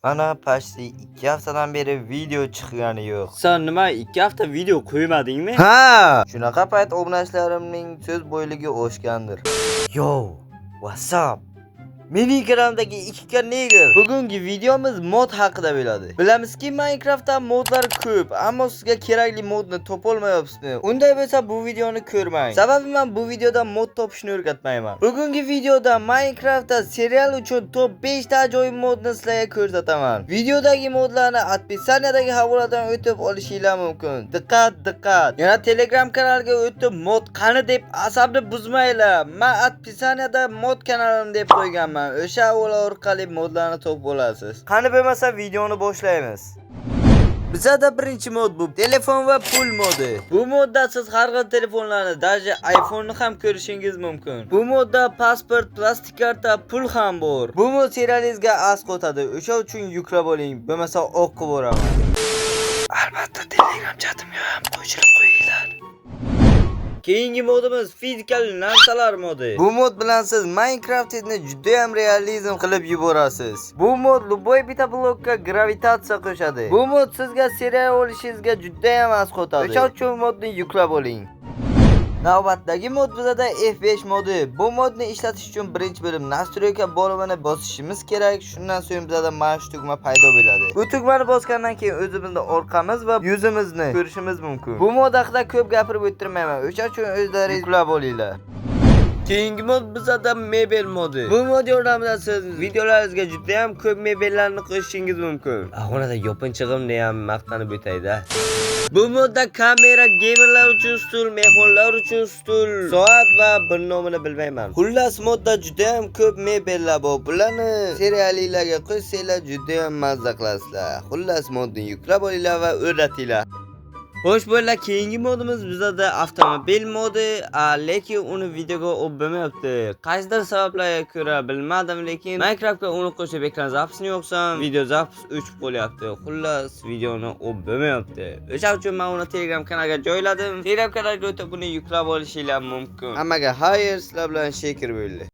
Mana почти 2 haftadan beri video chiqqani yo'q. Sen nima, 2 hafta video qo'ymadingmi? Ha! Shunaqa payt obunachilarimning so'z boyligi oshgandir. Yo, what's up? Mening kanalimdagi 2K Neger. Bugungi videomiz mod haqida bo'ladi. Bilamizki, Minecraftda modlar ko'p, ammo sizga kerakli modni topolmayapsizmi? Unday bo'lsa, bu videoni ko'rmang. Sababi men bu videoda mod topishni o'rgatmayman. Bugungi videoda Minecraftda serial uchun top 5 ta ajoyib modni sizlarga ko'rsataman. Videodagi modlarni описание dagi havoladan o'tib olishinglar mumkin. Diqqat, diqqat. Yana Telegram kanaliga o'tib mod qani deb asabni buzmanglar. Men описание da mod kanalim deb qo'yganman. O'sha havola orqali modlarni topib olasiz. Qani bo'lmasa, videoni boshlaymiz. Bizada birinchi mod bu telefon va pul modi. Bu modda siz har xil telefonlarni, даже iPhone'ni ham ko'rishingiz mumkin. Bu modda pasport, plastik karta, pul ham bor. Bu mod serialingizga asqotadi. O'sha uchun yuklab oling, bo'lmasa o'q qilib boraman. Albatta, Telegram chatimga ham qo'shilib qo'yinglar. Keyingi modimiz fizikal narsalar modi. Bu mod bilan siz Minecraftni juda ham realizm qilib yuborasiz. Bu mod любой bitta blokka gravitatsiya qo'shadi. Bu mod sizga serial olishingizga juda ham asqotadi. O'sha uchun modni yuklab oling. Navbatdagi mod bizada F5 modi. Bu modni ishlatish uchun birinchi bo'lim настройка bo'limini bosishimiz kerak. Shundan so'ng bizada mana shu tugma paydo bo'ladi. Bu tugmani bosgandan keyin o'zimizni orqamiz va yuzimizni ko'rishimiz mumkin. Bu mod haqida ko'p gapirib o'tirmayman. O'sha uchun o'zlaringiz yuklab olinglar. Keyingi mod bizada mebel modi. Bu mod yordamida siz videolaringizga juda ham ko'p mebellarni qo'shishingiz mumkin. Xonada yopinchig'imni ham maqtanib o'tayda. Bu modda kamera, gamerlar uchun stul, mehmonlar uchun stul, soat va bir nomini bilmayman. Xullas, modda juda ham ko'p mebellar bor. Bularni serialinglarga qo'shsanglar, juda ham mazza qilasizlar. Xullas, modni yuklab olinglar va o'rnatinglar. Xo'sh, bo'llar, keyingi modimiz bizada avtomobil modi, lekin uni videoga olib bo'lmayapti. Qaysidir sabablarga ko'ra bilmadim, lekin Minecraftga uni qo'shib ekran запись ni yoqsam, video запись o'chib qolyapti. Xullas, videoni olib bo'lmayapti. O'sha uchun men uni Telegram kanaliga joyladim. Telegram kanaliga o'tib buni yuklab olishinglar mumkin. Hammaga xayr, sizlar bilan Shekir bo'ldi.